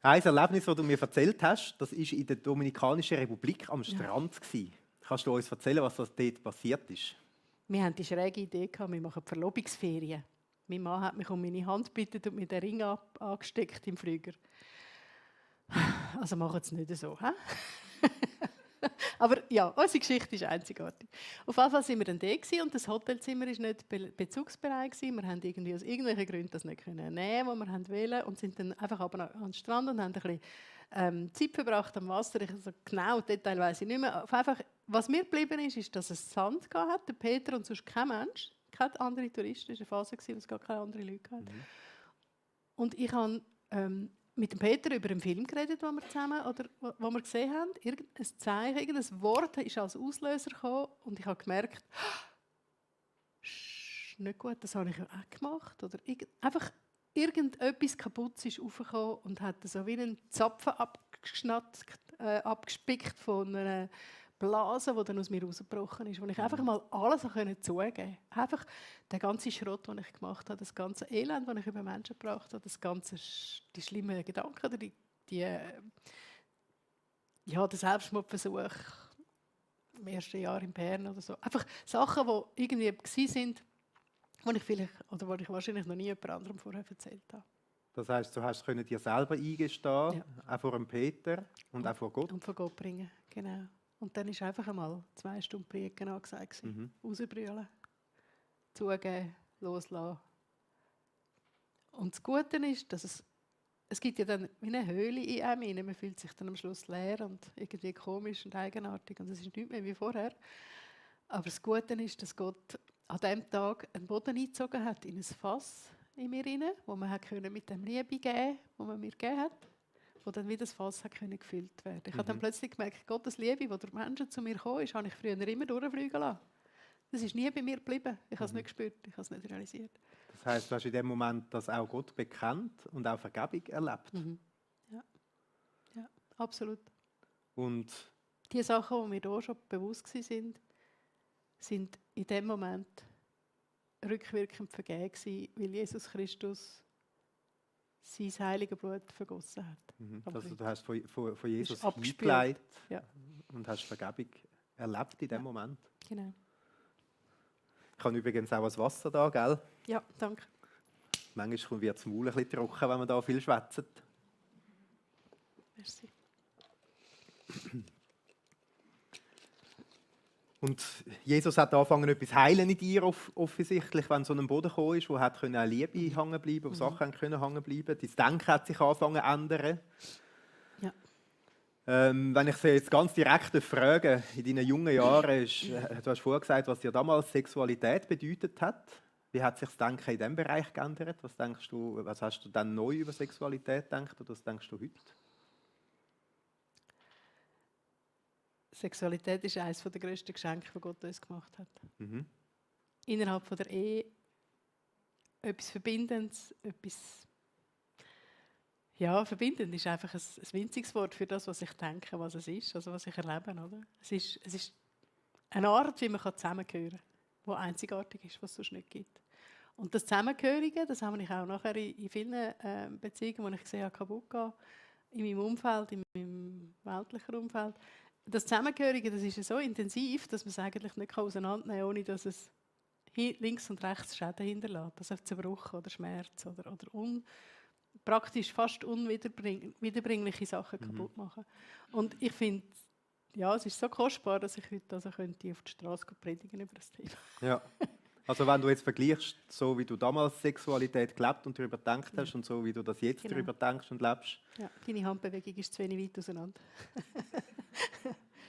Ein Erlebnis, das du mir erzählt hast, das war in der Dominikanischen Republik am Strand. Ja. Kannst du uns erzählen, was dort passiert ist? Wir hatten die schräge Idee, wir machen Verlobungsferien. Mein Mann hat mich um meine Hand gebeten und mir den Ring angesteckt im Flüger. Also machen es nicht so. Aber ja, unsere Geschichte ist einzigartig. Auf jeden Fall waren wir dann da und das Hotelzimmer war nicht bezugsbereit. Wir haben irgendwie aus irgendwelchen Gründen das nicht nehmen, was wir wollten, und sind dann einfach an den Strand und haben ein bisschen Zeit verbracht am Wasser. Also genau, Detail weiss ich nicht mehr. Einfach, was mir geblieben ist, dass es Sand hatte, der Peter und sonst kein Mensch. Keine anderen Touristen, es war eine Phase, wo es gar keine anderen Leute gab. Und ich habe mit dem Peter über einen Film geredet, den wir zusammen oder wo wir gesehen haben. Irgendein Zeichen, irgendein Wort ist als Auslöser gekommen und ich habe gemerkt, nicht gut, das habe ich ja auch gemacht. Oder einfach irgendetwas Kaputtes ist aufgekommen und hat so wie einen Zapfen abgespickt von einer Blase, die dann aus mir rausgebrochen ist. Wo ich einfach mal alles zugeben konnte. Einfach den ganzen Schrott, den ich gemacht habe, das ganze Elend, das ich über Menschen gebracht habe, die schlimmen Gedanken, oder der Selbstmordversuch im ersten Jahr in Bern oder so. Einfach Sachen, die irgendwie waren, die ich wahrscheinlich noch nie jemand anderem vorher erzählt habe. Das heisst, du hast dir selber eingestehen, auch vor dem Peter und auch vor Gott. Und vor Gott bringen, genau. Und dann war einfach einmal 2 Stunden Predigen angesagt. Rausbrüllen, zugeben, loslassen. Und das Gute ist, dass es gibt ja dann wie eine Höhle in einem. Man fühlt sich dann am Schluss leer und irgendwie komisch und eigenartig. Und es ist nicht mehr wie vorher. Aber das Gute ist, dass Gott an diesem Tag einen Boden eingezogen hat in ein Fass in mir rein, wo man mit dem Liebe geben, wo man mir gegeben hat, wo dann wieder das Fass gefüllt werden. Ich habe dann plötzlich gemerkt, Gottes Liebe, die durch Menschen zu mir gekommen ist, habe ich früher immer durchfliegen lassen. Das ist nie bei mir geblieben. Ich habe es nicht gespürt, ich habe es nicht realisiert. Das heisst, du hast in dem Moment das auch Gott bekannt und auch Vergebung erlebt. Ja, absolut. Und die Sachen, die mir hier schon bewusst waren, sind in dem Moment rückwirkend vergeben, weil Jesus Christus sein heiliges Blut vergossen hat. Also du hast von Jesus hingelegt und hast Vergebung erlebt in dem Moment. Genau. Ich habe übrigens auch das Wasser da, gell? Ja, danke. Manchmal wird das Maul ein bisschen trocken, wenn man da viel schwätzt. Merci. Und Jesus hat angefangen, etwas heilen in dir offensichtlich, wenn so ein Boden gekommen ist, wo hat auch Liebe hängen bleiben, wo Sachen können hängen bleiben. Dein Denken hat sich angefangen zu ändern. Ja. Wenn ich Sie jetzt ganz direkt frage, in deinen jungen Jahren, du hast vorher gesagt, was dir damals Sexualität bedeutet hat. Wie hat sich das Denken in diesem Bereich geändert? Was hast du dann neu über Sexualität gedacht oder was denkst du heute? Sexualität ist eines der grössten Geschenke, die Gott uns gemacht hat. Innerhalb von der Ehe etwas Verbindendes, verbindend ist einfach ein winziges Wort für das, was ich denke, was es ist, also was ich erlebe. Oder? Es ist eine Art, wie man zusammengehören kann, die einzigartig ist, was es sonst nicht gibt. Und das Zusammengehörige, das habe ich auch nachher in vielen Beziehungen, die ich gesehen habe, kaputt gehen, in meinem Umfeld, in meinem weltlichen Umfeld. Das Zusammengehörige, das ist so intensiv, dass man es eigentlich nicht auseinandernehmen kann, ohne dass es links und rechts Schäden hinterlässt. Also Zerbruch oder Schmerz oder praktisch fast unwiederbringliche Sachen kaputt machen. Und ich finde, es ist so kostbar, dass ich heute könnte auf die Straße predigen über das Thema. Ja. Also wenn du jetzt vergleichst, so wie du damals Sexualität gelebt und darüber gedacht hast und so wie du das jetzt darüber denkst und lebst. Ja, deine Handbewegung ist zu wenig weit auseinander.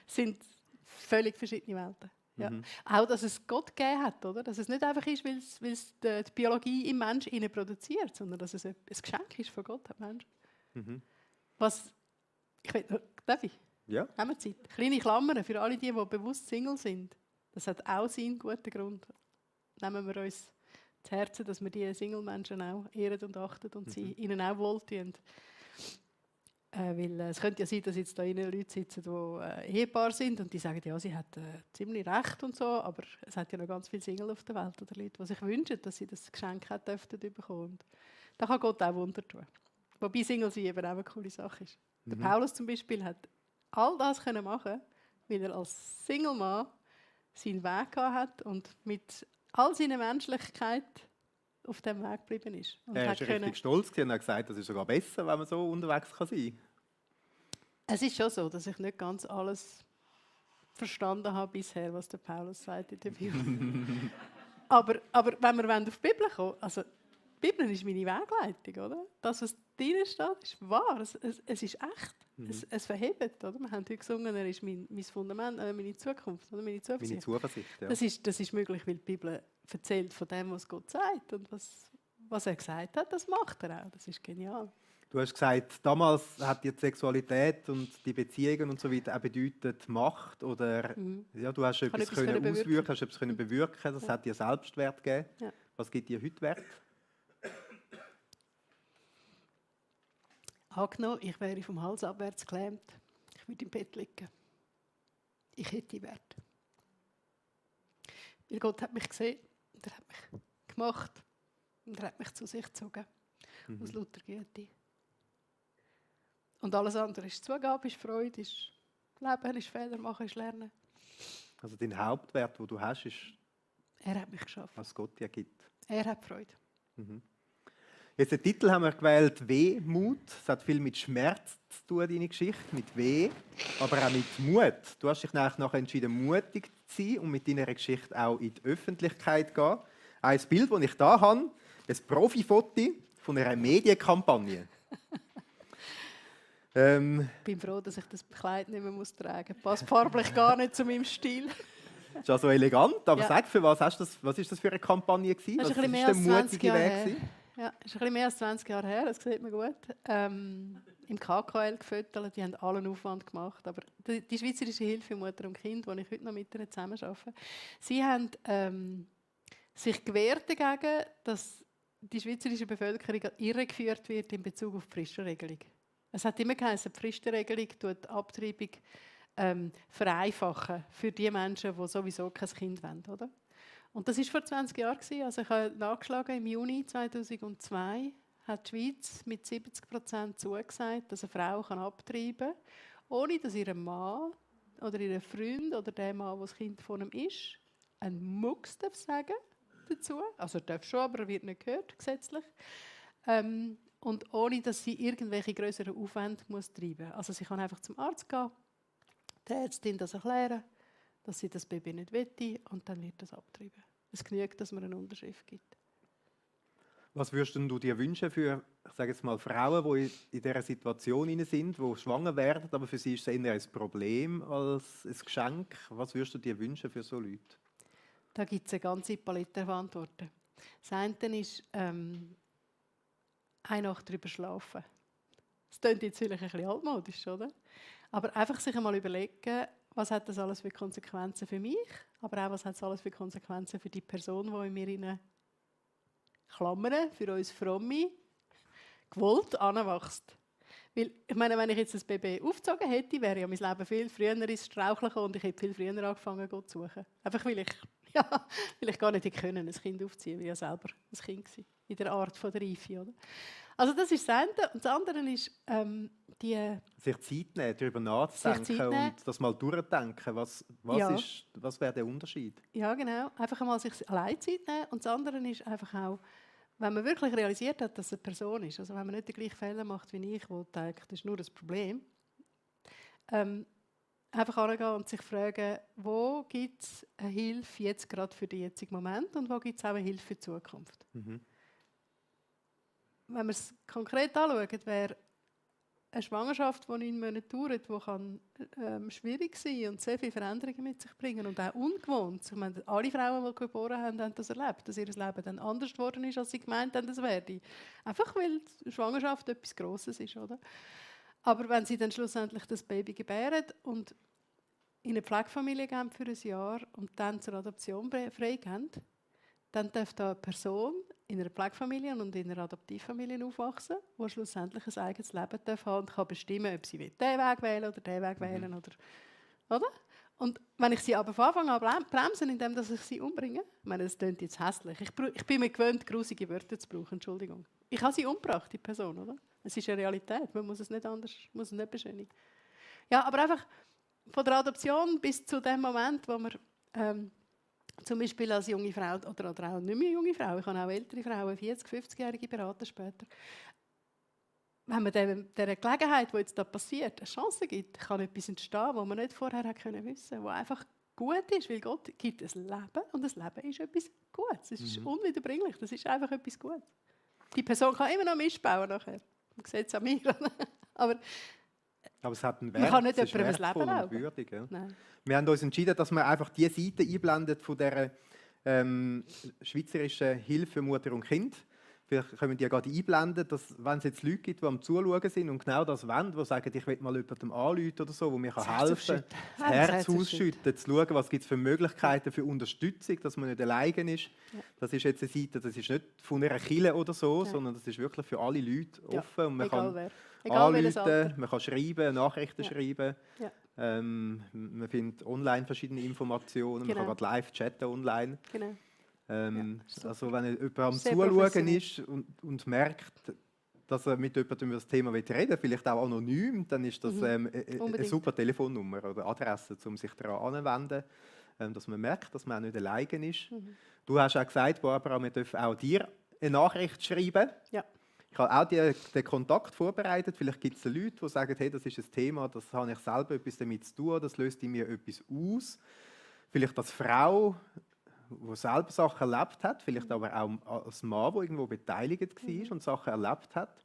Es sind völlig verschiedene Welten. Ja. Auch, dass es Gott gegeben hat, oder? Dass es nicht einfach ist, weil es die Biologie im Menschen produziert, sondern dass es ein Geschenk ist von Gott an Menschen. Darf ich? Ja. Haben wir Zeit? Kleine Klammern für alle die bewusst Single sind. Das hat auch seinen guten Grund. Nehmen wir uns zu Herzen, dass wir die Single-Menschen auch ehren und achten und sie ihnen auch wohltun. Weil es könnte ja sein, dass jetzt da Leute sitzen, die Ehepaar sind und die sagen, ja, sie hat ziemlich recht und so, aber es hat ja noch ganz viele Single auf der Welt oder Leute, die sich wünschen, dass sie das Geschenk bekommen. Da kann Gott auch Wunder tun. Wobei Single sein eben auch eine coole Sache ist. Der Paulus zum Beispiel hat all das können machen, weil er als Single-Mann seinen Weg gehabt hat und mit all seiner Menschlichkeit auf dem Weg geblieben ist. Und er war richtig stolz und hat gesagt, das ist sogar besser, wenn man so unterwegs sein kann. Es ist schon so, dass ich nicht ganz alles verstanden habe bisher, was der Paulus sagt in der Bibel. aber wenn wir auf die Bibel kommen, also die Bibel ist meine Wegleitung, oder? Das, was drin steht, ist wahr. Es ist echt. Es verhebt, oder? Wir haben heute gesungen, er ist mein Fundament, meine Zukunft, oder? Meine Zuversicht. Meine Zuversicht, ja. Das ist möglich, weil die Bibel erzählt von dem, was Gott sagt. Und was er gesagt hat, das macht er auch. Das ist genial. Du hast gesagt, damals hat dir die Sexualität und die Beziehungen und so weiter auch bedeutet Macht oder ja, du hast etwas können auswirken, hast etwas können bewirken, das hat dir Selbstwert gegeben. Ja. Was gibt dir heute Wert? Angenommen, ich wäre vom Hals abwärts gelähmt. Ich würde im Bett liegen. Ich hätte die Wert. Weil Gott hat mich gesehen, und er hat mich gemacht und er hat mich zu sich gezogen. Aus lauter Güte. Und alles andere ist Zugabe, ist Freude, ist Leben, ist Fehler machen, ist Lernen. Also dein Hauptwert, den du hast, ist, Er hat mich geschaffen. was Gott dir gibt. Er hat Freude. Jetzt den Titel haben wir gewählt, Wehmut. Es hat viel mit Schmerz zu tun, deine Geschichte, mit Weh, aber auch mit Mut. Du hast dich nachher entschieden, mutig zu sein und mit deiner Geschichte auch in die Öffentlichkeit zu gehen. Ein Bild, das ich hier habe, ein Profifoto von einer Medienkampagne. Ich bin froh, dass ich das Kleid nicht mehr tragen muss. Passt farblich gar nicht zu meinem Stil. Das ist also elegant, aber Ja. sag, für was hast du das? Was ist das für eine Kampagne gewesen? Das ist Was ein bisschen mehr der als 20 mutige Jahre Weg her. gewesen? Ja, ist ein bisschen mehr als 20 Jahre her, das sieht man gut. Im KKL gefüttert, die haben allen Aufwand gemacht. Aber die Schweizerische Hilfe für Mutter und Kind, wo ich heute noch mit ihnen zusammen arbeite, sie haben sich gewehrt dagegen, dass die schweizerische Bevölkerung irregeführt wird in Bezug auf die Fristenregelung. Es hat immer geheißen, die Fristenregelung tut die Abtreibung vereinfachen für die Menschen, die sowieso kein Kind wollen. Oder? Und das war vor 20 Jahren. Also ich habe nachgeschlagen, im Juni 2002 hat die Schweiz mit 70% zugesagt, dass eine Frau abtreiben kann, ohne dass ihr Mann oder ihr Freund oder der Mann, der das Kind von ihm ist, einen Mucks sagen dazu. Also er darf schon, aber er wird nicht gehört, gesetzlich. Und ohne, dass sie irgendwelche größeren Aufwände treiben muss. Also sie kann einfach zum Arzt gehen, der Ärztin das erklären, dass sie das Baby nicht will und dann wird das abtreiben. Es genügt, dass man eine Unterschrift gibt. Was würdest du dir wünschen für, ich sage jetzt mal, Frauen, die in dieser Situation sind, die schwanger werden, aber für sie ist es eher ein Problem als ein Geschenk? Was würdest du dir wünschen für so Leute? Da gibt es eine ganze Palette von Antworten. Das eine ist, eine Nacht drüber schlafen. Das klingt jetzt vielleicht ein bisschen altmodisch, oder? Aber einfach sich einmal überlegen, was hat das alles für Konsequenzen für mich, aber auch was hat das alles für Konsequenzen für die Person, die in mir rein Klammern, für uns Fromme, gewollt anwächst. Weil, ich meine, wenn ich jetzt das Baby aufgezogen hätte, wäre ja mein Leben viel früher ins Straucheln gekommen und ich hätte viel früher angefangen, Gott zu suchen. Einfach weil ich gar nicht hätte können, ein Kind aufziehen, weil ich ja selber ein Kind war, in der Art von der Reife. Oder? Also das ist das eine. Und das andere ist, sich Zeit nehmen, darüber nachzudenken und das mal durchdenken. Was wäre der Unterschied? Ja, genau. Einfach einmal sich allein Zeit nehmen. Und das andere ist einfach auch, wenn man wirklich realisiert hat, dass es eine Person ist, also wenn man nicht den gleichen Fehler macht wie ich, wo denkt, das ist nur das Problem, einfach herangehen und sich fragen, wo gibt es eine Hilfe jetzt gerade für den jetzigen Moment und wo gibt es auch eine Hilfe für die Zukunft. Wenn wir es konkret anschauen, wäre eine Schwangerschaft, die 9 Monate dauert, die schwierig sein kann und sehr viele Veränderungen mit sich bringen und auch ungewohnt. Ich meine, alle Frauen, die geboren haben, haben das erlebt, dass ihr Leben dann anders geworden ist, als sie gemeint haben, es werde. Einfach weil die Schwangerschaft etwas Grosses ist, oder? Aber wenn sie dann schlussendlich das Baby gebären und in eine Pflegefamilie gehen für ein Jahr und dann zur Adoption freigeben, dann darf da eine Person in einer Pflegefamilie und in einer Adoptivfamilie aufwachsen, die schlussendlich ein eigenes Leben darf haben und kann bestimmen, ob sie diesen Weg wählen oder diesen Weg wählen. Oder? Und wenn ich sie aber von Anfang an bremse, indem ich sie umbringe, ich meine, das klingt jetzt hässlich. Ich bin mir gewöhnt, grusige Wörter zu brauchen, Entschuldigung. Ich habe sie umgebracht, die Person, oder? Es ist eine Realität, man muss es nicht anders, muss es nicht beschönigen. Ja, aber einfach von der Adoption bis zu dem Moment, wo man zum Beispiel als junge Frau oder auch nicht mehr junge Frau, ich habe auch ältere Frauen, 40-, 50-Jährige beraten später. Wenn man dieser Gelegenheit, die jetzt da passiert, eine Chance gibt, kann etwas entstehen, was man nicht vorher wissen konnte, was einfach gut ist, weil Gott gibt ein Leben und das Leben ist etwas Gutes. Es ist unwiederbringlich, das ist einfach etwas Gutes. Die Person kann immer noch Mist bauen nachher. Man sieht es an mir. Aber es hat einen Wert, man kann nicht es jemandem ist Leben und würdig. Ja. Nein. Wir haben uns entschieden, dass wir einfach die Seite einblenden von dieser schweizerischen Hilfe für Mutter und Kind, vielleicht können wir die gerade einblenden, dass, wenn es jetzt Leute gibt, die am Zuschauen sind und genau das wollen, die sagen, ich will mal jemandem anrufen oder so, wo mir helfen kann, das Herz ausschütten, zu schauen, was gibt es für Möglichkeiten für Unterstützung, dass man nicht alleine ist. Ja. Das ist jetzt eine Seite, das ist nicht von einer Kirche oder so, Nein. sondern das ist wirklich für alle Leute offen. Und man Egal kann wer. Egal welches Alter. anrufen, man kann schreiben, Nachrichten Ja. schreiben. Ja. Man findet online verschiedene Informationen, Genau. man kann gerade live chatten online. Genau. super. Also wenn jemand am Sehr Zuschauen professionell. ist und merkt, dass er mit jemandem über das Thema reden will, vielleicht auch anonym, dann ist das eine Unbedingt. super Telefonnummer oder Adresse, um sich daran anzuwenden, dass man merkt, dass man auch nicht alleine ist. Du hast auch gesagt, Barbara, wir dürfen auch dir eine Nachricht schreiben. Ja. Ich habe auch den Kontakt vorbereitet. Vielleicht gibt es Leute, die sagen, hey, das ist ein Thema, das habe ich selber etwas damit zu tun, das löst in mir etwas aus. Vielleicht als Frau, die selber Sachen erlebt hat, vielleicht aber auch als Mann, der irgendwo beteiligt war und Sachen erlebt hat.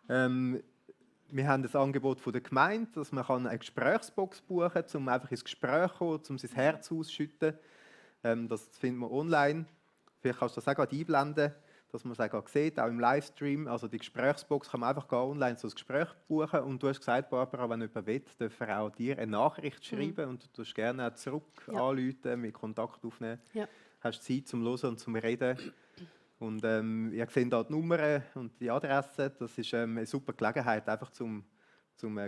Wir haben das Angebot von der Gemeinde, dass man eine Gesprächsbox buchen kann, um einfach ins Gespräch zu kommen, um sein Herz auszuschütten. Das findet man online. Vielleicht kannst du das auch gerade einblenden, dass man es auch sieht, auch im Livestream. Also die Gesprächsbox kann man einfach online so ein Gespräch buchen. Und du hast gesagt, Barbara, wenn jemand will, darf er auch dir eine Nachricht schreiben und du darfst gerne auch zurück anrufen, mit Kontakt aufnehmen. Ja. Hast Zeit zum Hören und zum Reden. Und ihr seht hier die Nummern und die Adresse. Das ist eine super Gelegenheit, einfach zum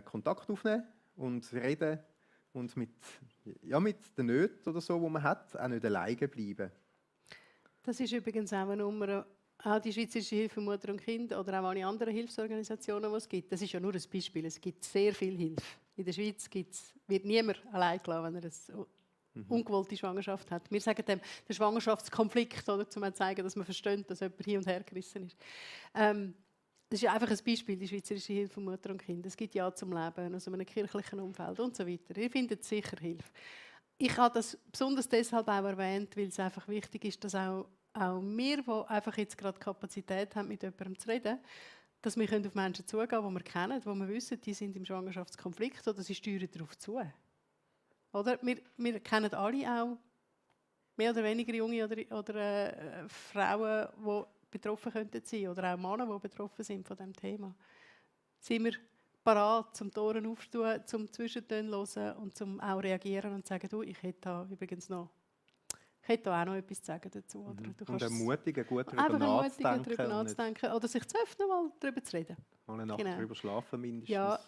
Kontakt aufnehmen und reden und mit den Nöten oder so, die man hat, auch nicht alleine bleiben. Das ist übrigens auch eine Nummer, auch die Schweizerische Hilfe für Mutter und Kind oder auch alle anderen Hilfsorganisationen, die es gibt. Das ist ja nur ein Beispiel. Es gibt sehr viel Hilfe. In der Schweiz wird niemand allein gelassen, wenn er eine ungewollte Schwangerschaft hat. Wir sagen dem der Schwangerschaftskonflikt, oder, um zu zeigen, dass man versteht, dass jemand hin und her gerissen ist. Das ist ja einfach ein Beispiel, die Schweizerische Hilfe für Mutter und Kind. Es gibt Ja zum Leben, also in einem kirchlichen Umfeld und so weiter. Ihr findet sicher Hilfe. Ich habe das besonders deshalb auch erwähnt, weil es einfach wichtig ist, dass auch wir, die einfach jetzt gerade Kapazität haben, mit jemandem zu reden, dass wir auf Menschen zugehen können, die wir kennen, die wir wissen, die sind im Schwangerschaftskonflikt oder sie steuern darauf zu. Oder? Wir kennen alle auch mehr oder weniger junge oder Frauen, die betroffen könnten sein, oder auch Männer, die betroffen sind von diesem Thema. Sind wir parat, zum Toren aufzutun, zum Zwischentönen hören und zum auch reagieren und sagen, du, ich hätte da übrigens noch, ich hätte da auch noch etwas zu sagen dazu. Oder? Du Und kannst ermutigen, gut einfach darüber darüber nachzudenken oder sich zu öffnen, mal darüber zu reden. Mal eine Nacht Genau. darüber schlafen mindestens. Ja,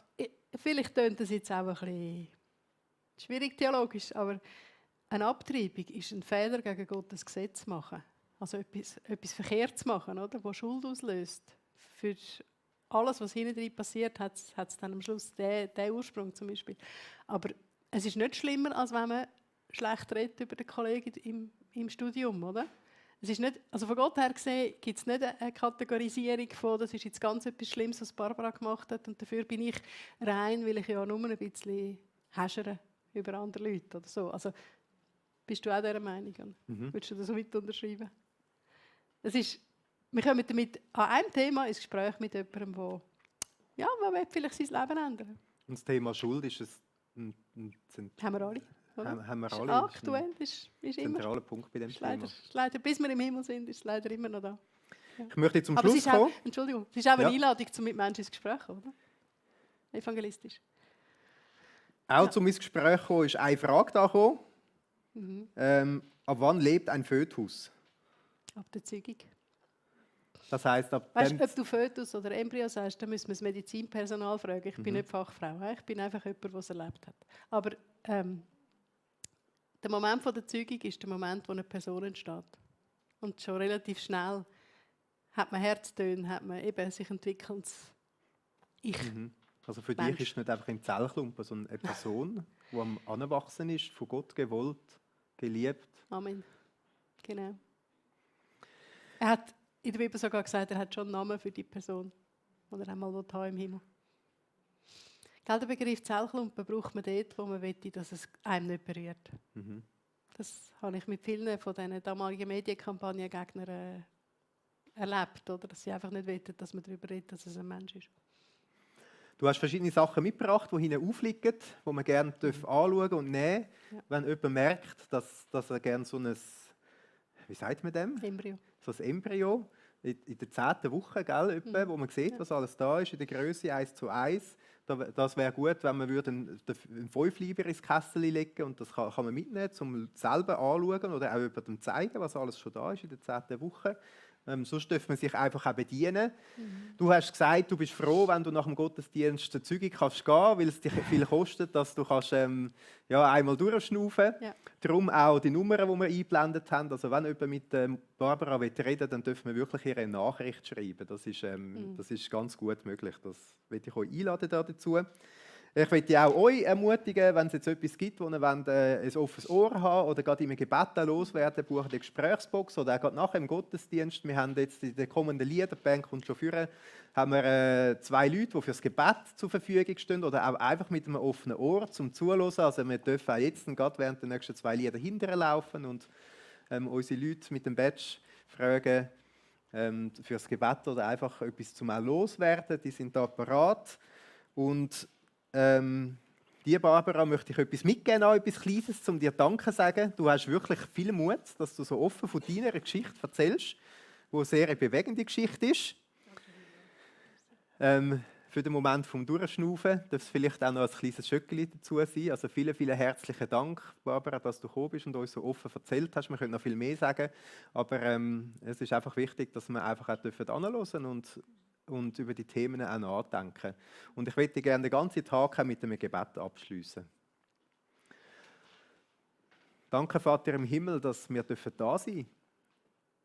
vielleicht tönt das jetzt auch ein bisschen schwierig theologisch, aber eine Abtreibung ist ein Fehler gegen Gottes Gesetz zu machen. Also etwas verkehrt zu machen, oder? Was Schuld auslöst. Für alles, was hinten drin passiert, hat es dann am Schluss den Ursprung zum Beispiel. Aber es ist nicht schlimmer, als wenn man schlecht redet über den Kollegen im Studium, oder? Es ist nicht, also von Gott her gesehen gibt es nicht eine Kategorisierung von, das ist jetzt ganz etwas Schlimmes, was Barbara gemacht hat und dafür bin ich rein, weil ich ja nur ein bisschen häschere über andere Leute oder so. Also, bist du auch dieser Meinung? Würdest du das so mit unterschreiben? Wir kommen damit an einem Thema ins Gespräch mit jemandem, der will vielleicht sein Leben ändern. Und das Thema Schuld ist Haben wir alle. Oder? Haben wir Ist alle. aktuell ist Ein immer. zentraler Punkt bei dem Thema. Leider, bis wir im Himmel sind, ist es leider immer noch da. Ja. Ich möchte zum Aber Schluss es ist auch, kommen. Entschuldigung, es ist auch eine Einladung, um mit Menschen ins Gespräch zu kommen, oder? Evangelistisch. Auch zum ins Gespräch zu kommen, ist eine Frage da gekommen. Ab wann lebt ein Fötus? Ab der Zeugung. Das heisst, ab Weißt dem... du, ob du Fötus oder Embryo sagst, dann müssen wir das Medizinpersonal fragen. Ich bin nicht Fachfrau, ich bin einfach jemand, der es erlebt hat. Aber der Moment der Zeugung ist der Moment, wo eine Person entsteht. Und schon relativ schnell hat man Herztöne, hat man eben sich entwickelndes Ich. Also für Mensch. dich ist es nicht einfach ein Zellklumpen, sondern eine Person, die am Anwachsen ist, von Gott gewollt, geliebt. Amen. Genau. Er hat in der Bibel sogar gesagt, er hat schon einen Namen für die Person, die er einmal haben im Himmel. Der Begriff Zellklumpen braucht man dort, wo man will, dass es einem nicht berührt. Das habe ich mit vielen von diesen damaligen Medienkampagnengegnern erlebt, oder? Dass sie einfach nicht wollen, dass man darüber redet, dass es ein Mensch ist. Du hast verschiedene Sachen mitgebracht, die hinten aufliegen, die man gerne anschauen und nehmen darf. Ja. Wenn jemand merkt, dass er gerne so ein, wie sagt man dem? Embryo. So ein Embryo in der 10. Woche, gell, etwa, wo man sieht, was alles da ist, in der Größe 1:1. Das wäre gut, wenn man einen 5-Lieber ins Kessel legen und das kann man mitnehmen, um selber anzuschauen oder auch jemandem zeigen, was alles schon da ist in der 10. Woche. Sonst dürfen man sich einfach auch bedienen. Du hast gesagt, du bist froh, wenn du nach dem Gottesdienst zur Zügig kannst gehen, weil es dich viel kostet, dass du kannst, einmal durchschnaufen. Ja. Darum auch die Nummern, die wir eingeblendet haben. Also wenn jemand mit Barbara reden will, dann dürfen wir wirklich ihre Nachricht schreiben. Das ist ganz gut möglich. Das will ich euch einladen dazu. Ich möchte auch euch ermutigen, wenn es jetzt etwas gibt, wo ihr ein offenes Ohr haben oder gerade im Gebet loswerden, buchen eine Gesprächsbox oder auch gerade nachher im Gottesdienst. Wir haben jetzt in der kommenden Liederbank kommt schon führen, haben wir 2 Leute, die für das Gebet zur Verfügung stehen oder auch einfach mit einem offenen Ohr zum Zuhören. Also wir dürfen auch jetzt gerade während der nächsten 2 Lieder hinterher laufen und unsere Leute mit dem Badge fragen für das Gebet oder einfach etwas zum Loswerden. Die sind da parat. Und dir, Barbara, möchte ich etwas mitgeben, etwas Kleines, um dir Danke zu sagen. Du hast wirklich viel Mut, dass du so offen von deiner Geschichte erzählst, die eine sehr bewegende Geschichte ist. Für den Moment vom Durchschnaufen darf es vielleicht auch noch ein kleines Schöckeli dazu sein. Also vielen, vielen herzlichen Dank, Barbara, dass du gekommen bist und uns so offen erzählt hast. Wir können noch viel mehr sagen, aber es ist einfach wichtig, dass wir einfach auch hinhören und über die Themen auch nachdenken. Und ich möchte gerne den ganzen Tag auch mit einem Gebet abschließen. Danke, Vater im Himmel, dass wir da sein dürfen,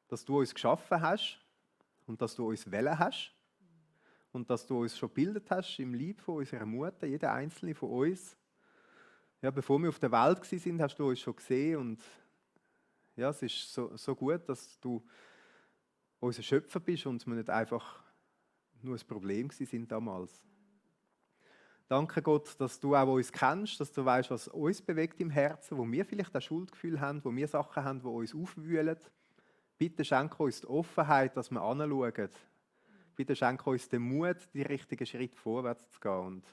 dass du uns geschaffen hast und dass du uns wählen hast und dass du uns schon gebildet hast im Leib von unserer Mutter, jeder einzelne von uns. Ja, bevor wir auf der Welt waren, hast du uns schon gesehen und ja, es ist so gut, dass du unser Schöpfer bist und wir nicht einfach nur ein Problem sind damals. Danke Gott, dass du auch uns kennst, dass du weißt, was uns bewegt im Herzen, wo wir vielleicht ein Schuldgefühl haben, wo wir Sachen haben, die uns aufwühlen. Bitte schenke uns die Offenheit, dass wir anschauen. Bitte schenke uns den Mut, die richtigen Schritte vorwärts zu gehen. Und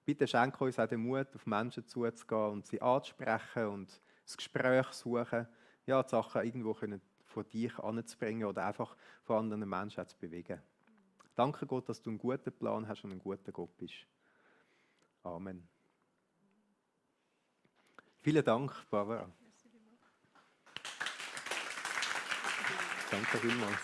bitte schenke uns auch den Mut, auf Menschen zuzugehen und sie anzusprechen und das Gespräch suchen, ja, die Sachen irgendwo von dir anzubringen oder einfach von anderen Menschen zu bewegen. Danke Gott, dass du einen guten Plan hast und ein guter Gott bist. Amen. Vielen Dank, Barbara. Danke vielmals.